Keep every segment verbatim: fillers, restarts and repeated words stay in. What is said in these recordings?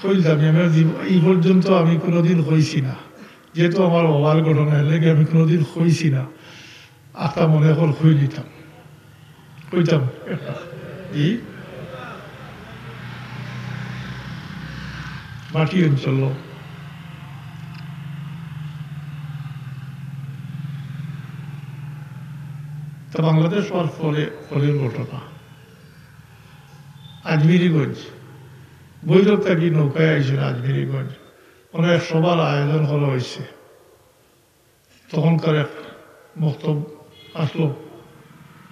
কইতাম, আমি জীব-, এই পর্যন্ত আমি কোনোদিন কইছি না, যেহেতু আমার বাবার ঘটনা, এর লাগি আমি কোনোদিন কইছি না। আখতা মনে কর কইলিতাম, কইতাম একটা। জি, মাটি অঞ্চল। তা বাংলাদেশ হওয়ার পরে, পরের ঘটনা। আজমিরিগঞ্জ, ভৈরব থাকি নৌকায় আইছিল আজমিরিগঞ্জ, অনো এক সভার আয়োজন করা অইছে। তখনকার এক মক্তব আসলো,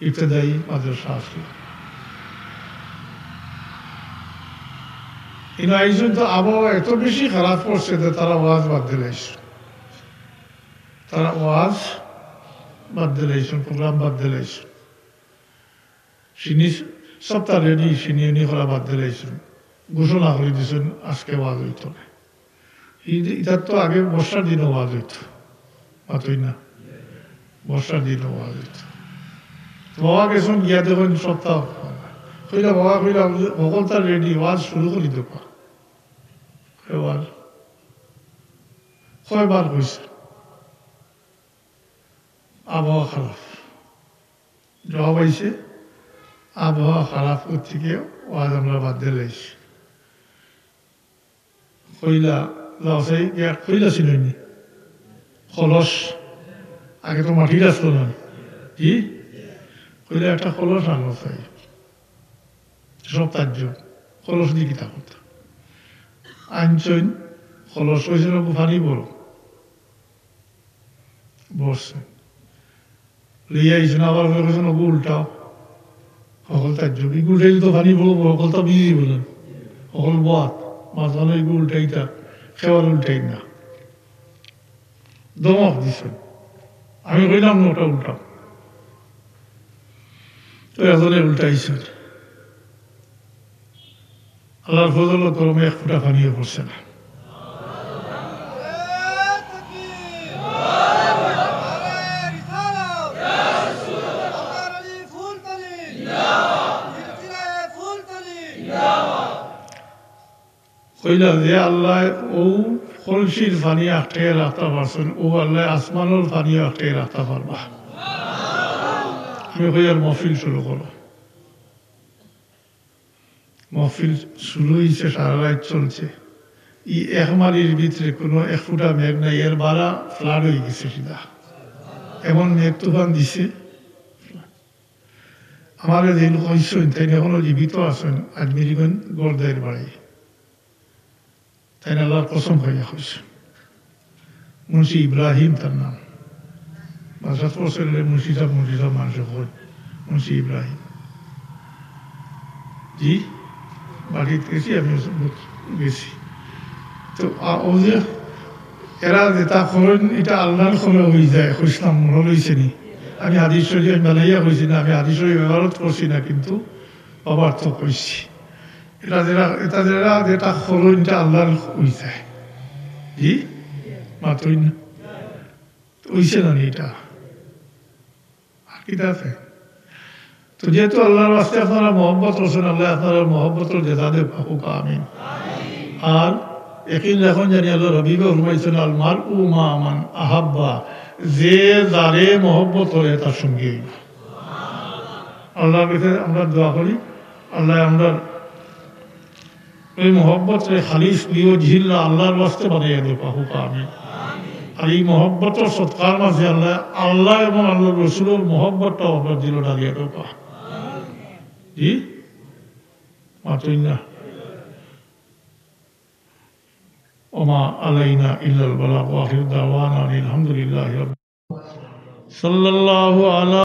ইবতেদায়ী মাদ্রাসা আসলো। ইনো আইছইন তো আবহাওয়া এত বেশি খারাপ করছে যে তারা ওয়াজ বাদ দিলাইছইন, তারা ওয়াজ বাদ দিলাইছইন, প্রোগ্রাম বাদ দিলাইছইন। সিনি সবতা রেডি, সিনি উনি করা বাদ দিলাইছইন, ঘোষণা করি দিছইন আজকে ওয়াজ অইতো না। ই-, ইতার তো আগে বর্ষার দিনও ওয়াজ অইতো, মাতইন না, বর্ষার দিনও ওয়াজ অইতো। তো বাবা গেছইন গিয়া দেখইন সবতা, কইলা বাবা, কইলা হকলতা রেডি, ওয়াজ শুরু করি দেবা। কয় ওয়াজ, কয়বার কইছে, আবহাওয়া খারাপ। জবাব আইছে, আবহাওয়া খারাপ করতে গিয়ে ওয়াজ আমরা বাদ দিলাইছি। কইলা, লাউসাই গিয়া কইলা ছিলইন নি? কলস, আগে তো মাটির আসলো না। জি? কইলা একটা কলস আনো চাই। সব তাজ্জুব। কলস দি কিতা করতা? আনছইন, কলস কইছইন, "ওগু পানি ভরো।" ভরছইন। লইয়া আইছইন, আবার কইছইন, "ওগু উল্টাও।" হকল তাজ্জুব। ইগু উল্টাইলে তো পানি ভরবো, হকলতা ভিজি যিবো না। হকল বওয়াত, মাঝখানো ইগু উল্টাইতা, কেউ আর উল্টাইন না। ধমক দিছইন। আমি কইলাম না ওটা উল্টাও। তো একজনে উল্টাইছইন। আল্লাহর ফজল ও করমে এক ফুটা পানিও পড়ছে না। কইলা যে আল্লায় অউ কলসির পানি আটকাইয়া রাখতা পারছইন, অউ আল্লায় আসমানর পানিও আটকাইয়া রাখতা পারবা। আমি কইয়ার মহফিল শুরু করো। মহফিল শুরু অইছে, সারা রাইত চলছে। ই এক মাইলর ভিতরে কুনু এক ফুটা মেঘ নাই, এর বারা flood অইগেছে সিধা। এমন মেঘ তুফান দিছে। আমারে যেইন কইছইন, তাইন এখনো জীবিত আছইন, আজমিরিগঞ্জ গড়দাইর বাড়ি। তাইন আল্লাহর কসম খাইয়া কইছইন। মুন্সি ইব্রাহিম তার নাম। বাসাত পড়ছে রে মুন্সি সাব, মুন্সি সাব মানষে কয়, মুন্সি ইব্রাহিম। জি, বাড়িত গেছি, আমি গেছি। তো, আ, অউ যে এরা যেতা করইন, ইটা আল্লাহর কলে অইযায়, কইছলাম, মনো রইছে নি? আমি হাদিস শরীফ, আমি বানাইয়া কইছি না, আমি হাদিস শরীফ ইবারত করছি না, কিন্তু বাবার তো কইছি। এরা যেরা, এতা যেরা যেতা করইন, ইটা আল্লাহর অইযায়। জি? মাতইন না। অইছে না নি ইটা? আর কিতা আছে? তো যেহেতু আল্লাহর ওয়াস্তে আপনারা মহব্বত করছইন, আল্লায় আপনারার মহব্বতর জাযা দেউক্কা, কউক্কা আমিন। আর একিন রাখইন জানি আল্লাহর হাবিবে ফরমাইছইন, "আল মারউ মাআ মান আহাব্বা", যে যারে মহব্বত করে তার সঙ্গী অইবো। আল্লাহর কাছে আমরা দোয়া করি, আল্লায় আমরার এই মহব্বতরে খালিস লিওয়াজহিল্লাহ, আল্লাহর ওয়াস্তে বানাইয়া দেউক্কা, কউক্কা আমিন। আর এই মহব্বতর সদকার মাঝে আল্লায়, আল্লাহ এবং আল্লাহর রসুলর মহব্বতটা আমরার দিলো ঢালিয়া দেউক্কা। জি? মাতইন না। ওমা আলাইনা ইল্লাল বালাগ, ওয়া আখিরু দাওয়ানা আনিল হামদুলিল্লাহি রাব্বিল, সাল্লাল্লাহু আলা